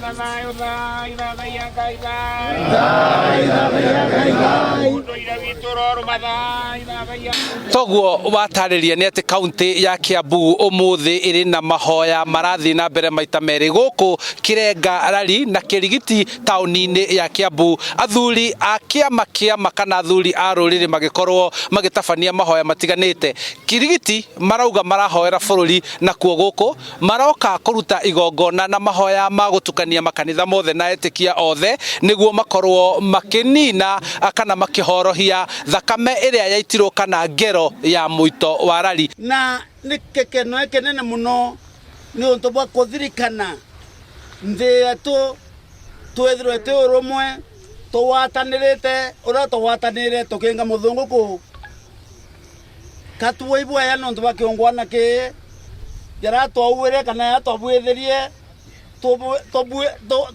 na thayũ thai thathaiya Ngai thai thai thathaiya Ngai thai ũndũire witũ ũrorũma thai thathaiya. Toguo watarĩria nĩ atĩ kaunti ya Kiambu ũmũthĩ ĩrĩ na mahoya marathiĩ na mbere maita merĩ gũkũ Kĩrenga Rari na Kĩrigiti taũni-inĩ ya Kiambu. Athuri a kĩama kĩama kana athuri a rũrĩrĩ magĩkorwo magĩtabania mahoya matiganĩte. Kĩrigiti marauga marahoera bũrũri nakuo gũkũ maroka kũruta igongona na mahoya ma gũtukania makanitha mothe na etĩkia othe nĩguo makorwo makĩnina kana makĩhorohia thakame ĩrĩa yaitirwo kana ngero ya mũito wa rari. Na nĩ gĩkeno kĩnene mũno nĩ ũndũ bwa kũthirikana nthĩ yetu twethirwe twĩ ũrũmwe tũgwatanĩrĩte ũrĩa tũgwatanĩire tũkĩinga mũthũngũ kũu. Katuo ibwaya nontu bwa kiongwana ki yara twauire kana yara twabwithirie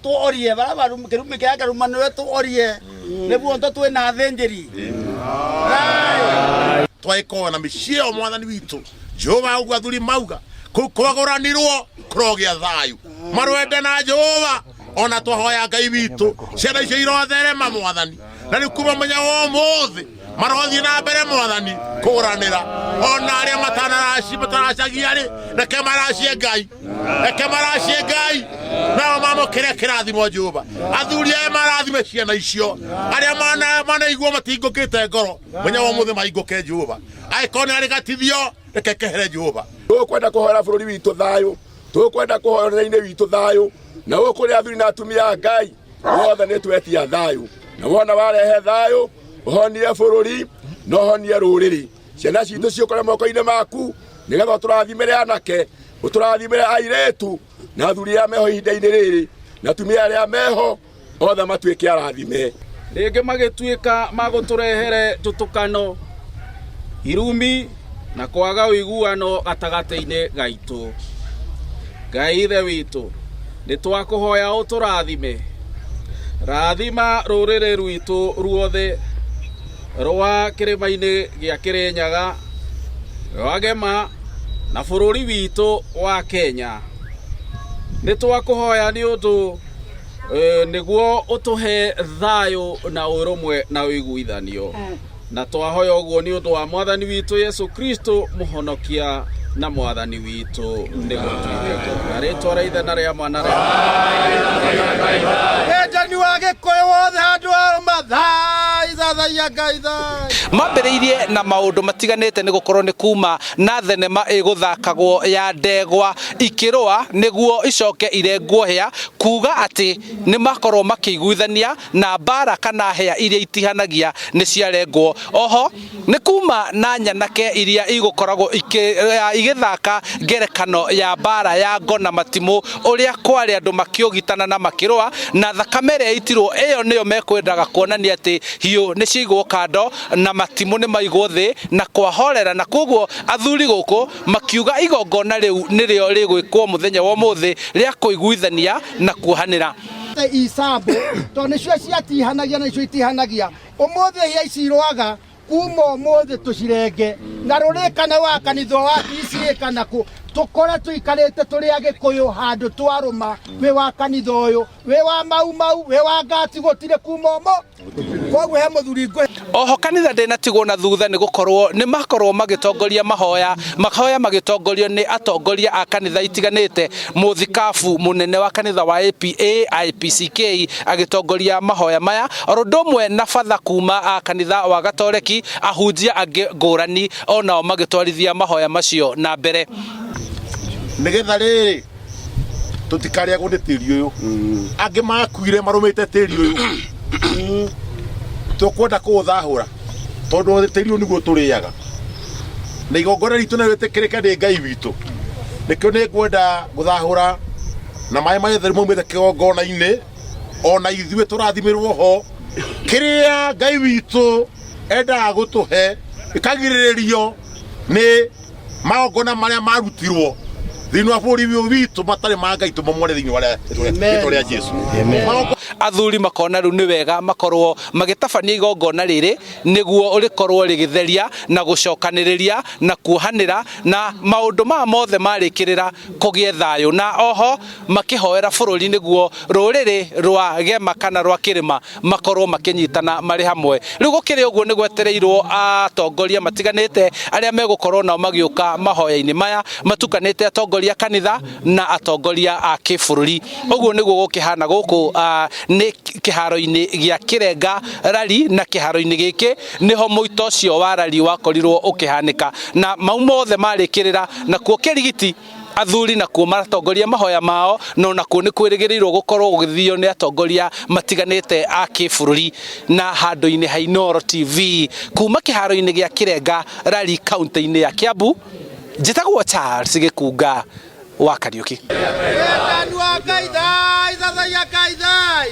tuorie bara baru kirumi kia karumanire tuorie niguo nto twina athinjiri. Twaĩkorwo na mĩciĩ ĩyo mwathani witũ Jehova ũguo athuri mauga kũu kwagũranirwo kũrogĩa thayũ marwende na Jehova ona twahoya Ngai witũ ciana icio irotherema mwathani na rĩu kuma mũthenya wa ũmũthĩ marothiĩ na mbere mwathani kũgũranĩra ona arĩa matanaraci mataracagia rĩ reke maracie Ngai reke maracie Ngai nao mamũkĩre kĩrathimo Jehova athuri aya marathime ciana icio arĩa manaigua matingũkĩte ngoro mũthenya wa ũmũthĩ maingũke Jehova angĩkorwo nĩ arĩ gatithio reke kehere Jehova. Tũkwenda kũhoera bũrũri witũ thayũ, tũkwenda kũhoera ũnene-inĩ witũ thayũ, na gũkũ kũrĩ athuri na atumia a Ngai othe nĩ twetia thayũ, na wona warehe thayũ ũhonie bũrũri na ũhonie rũrĩrĩ. Ciana citũ ciũkore moko-inĩ maku nĩgetha ũtũrathimĩre anake, ũtũrathimĩre airĩtu na athuri arĩa meho ihinda-inĩ rĩrĩ na atumia arĩa meho othe matuĩke arathime. Rĩngĩ magĩtuĩka magũtũrehere njũtũkano, irumi na kwaga ũiguano gatagatĩ-inĩ gaitũ. Ngai Ithe witũ, nĩ twakũhoya ũtũrathime. Rathima rũrĩrĩ rwitũ ruothe rwa kĩrĩma-inĩ gĩa Kĩrĩnyaga, rwa Gema na bũrũri witũ wa Kenya. Nĩ twakũhoya nĩ ũndũ nĩguo ũtũhe thayũ na ũrũmwe na ũiguithanio. Na twahoya ũguo nĩ ũndũ wa Mwathani witũ Yesu Kristo, Mũhonokia na Mwathani witũ, nĩguo tuĩke guo. Na rĩtwa rĩa Ithe na rĩa Mwana rĩa Enjani wa Gĩkũyũ wothe handũ arũma thai thathaiya Ngai thai. Mambĩrĩirie na maũndũ matiganĩte nĩ gũkorwo nĩ kuma na thenema ĩgũthakagwo ya ndegwa ikĩrũa nĩguo icoke irengwo hĩa kuga atĩ nĩ makorwo makĩiguithania na mbara kana hĩa iria itihanagia nĩ ciarengwo. Oho nĩ kuma na nyanake iria igũkoragwo igĩthaka ngerekano ya mbara ya ngo na matimũ ũrĩa kwarĩ andũ makĩũgitana na makĩrũa na thakame ĩrĩa yaitirwo ĩyo nĩyo mekwendaga kuonania atĩ hiũ nĩ ciaigwo kando na matimũ nĩ maigwo thĩ na kwahorera na koguo athuri gũkũ makiuga igongona rĩu nĩrĩo rĩgwĩkwo mũthenya wa ũmũthĩ rĩa kũiguithania na kuohanĩra. Icambo tondũ nĩcio ciatihanagia na nĩcio itihanagia ũmũthĩ hĩa ici irũaga kuma ũmũthĩ tũcirenge na rũrĩ kana wa kanitha wa PCA kana kũ tũkore tũikarĩte tũrĩ agĩkũyũ handũ twarũma wĩ wa kanitha ũyũ wĩ wa mau mau wĩ wa ngati gũtirĩ kuma ũmũ koguo he mũthuri ngũĩ. Oho kanitha ndĩnatigwo na thutha nĩ gũkorwo nĩ makorwo magĩtongoria mahoya, mahoya magĩtongorio nĩ atongoria a kanitha itiganĩte, mũthikabu mũnene wa kanitha wa APA IPCK agĩtongoria mahoya maya, oro ũndũ ũmwe na batha kuma kanitha wa Gatoreki, ahunjia angĩ ngũrani onao magĩtwarithia mahoya macio na mbere. Nĩgetha rĩrĩ tũtikarĩagwo nĩ tĩri ũyũ angĩ makuire marũmĩte tĩri ũyũ tũkwenda kũũthahũra tondũ tĩri ũyũ nĩguo tũrĩaga na igongona ritũ nĩ rĩtĩkĩrĩke nĩ Ngai witũ nĩkĩo nĩ ngwenda gũthahũra na maĩ marĩa theru maumĩte kĩgongona-inĩ ona ithuĩ tũrathimĩrwo ho kĩrĩa Ngai witũ endaga gũtũhe gĩkagirĩrĩrio nĩ magongona marĩa marutirwo thĩinĩ wa bũrũri ũyũ witũ matarĩ ma Ngai tũmomore thĩinĩ wa rĩtwa rĩa Jesu. Athuri makona rĩu nĩ wega makorwo magĩtabania igongona rĩrĩ nĩguo rĩkorwo rĩgĩtheria na gũcokanĩrĩria na kuohanĩra na maũndũ maya mothe marĩkĩrĩra kũgĩe thayũ, na oho makĩhoera bũrũri nĩguo rũrĩrĩ rwa Gema kana rwa Kĩrĩma makorwo makĩnyitana marĩ hamwe. Rĩu gũkĩrĩ ũguo nĩ gwetereirwo atongoria matiganĩte arĩa megũkorwo nao magĩũka mahoya-inĩ maya matukanĩte atongoria kanitha na atongoria a kĩbũrũri. Ũguo nĩguo gũkĩhana gũkũ nĩ kĩharo-inĩ gĩa Kĩrenga Rari, na kĩharo-inĩ gĩkĩ nĩho mũito ũcio wa rari wakorirwo ũkĩhanĩka, na mau mothe marĩkĩrĩra nakuo Kĩrigiti athuri nakuo maratongoria mahoya mao, no nakuo nĩ kwĩrĩgĩrĩirwo gũkorwo gũgĩthio nĩ atongoria matiganĩte a kĩbũrũri. Na handũ-inĩ ha Inooro TV kuma kĩharo-inĩ gĩa Kĩrenga Rari kaunti-inĩ ya Kiambu, njĩtagwo Charles Gĩkunga wa Kariũki. Wendani wa Ngai thai, thathaiya Ngai thai.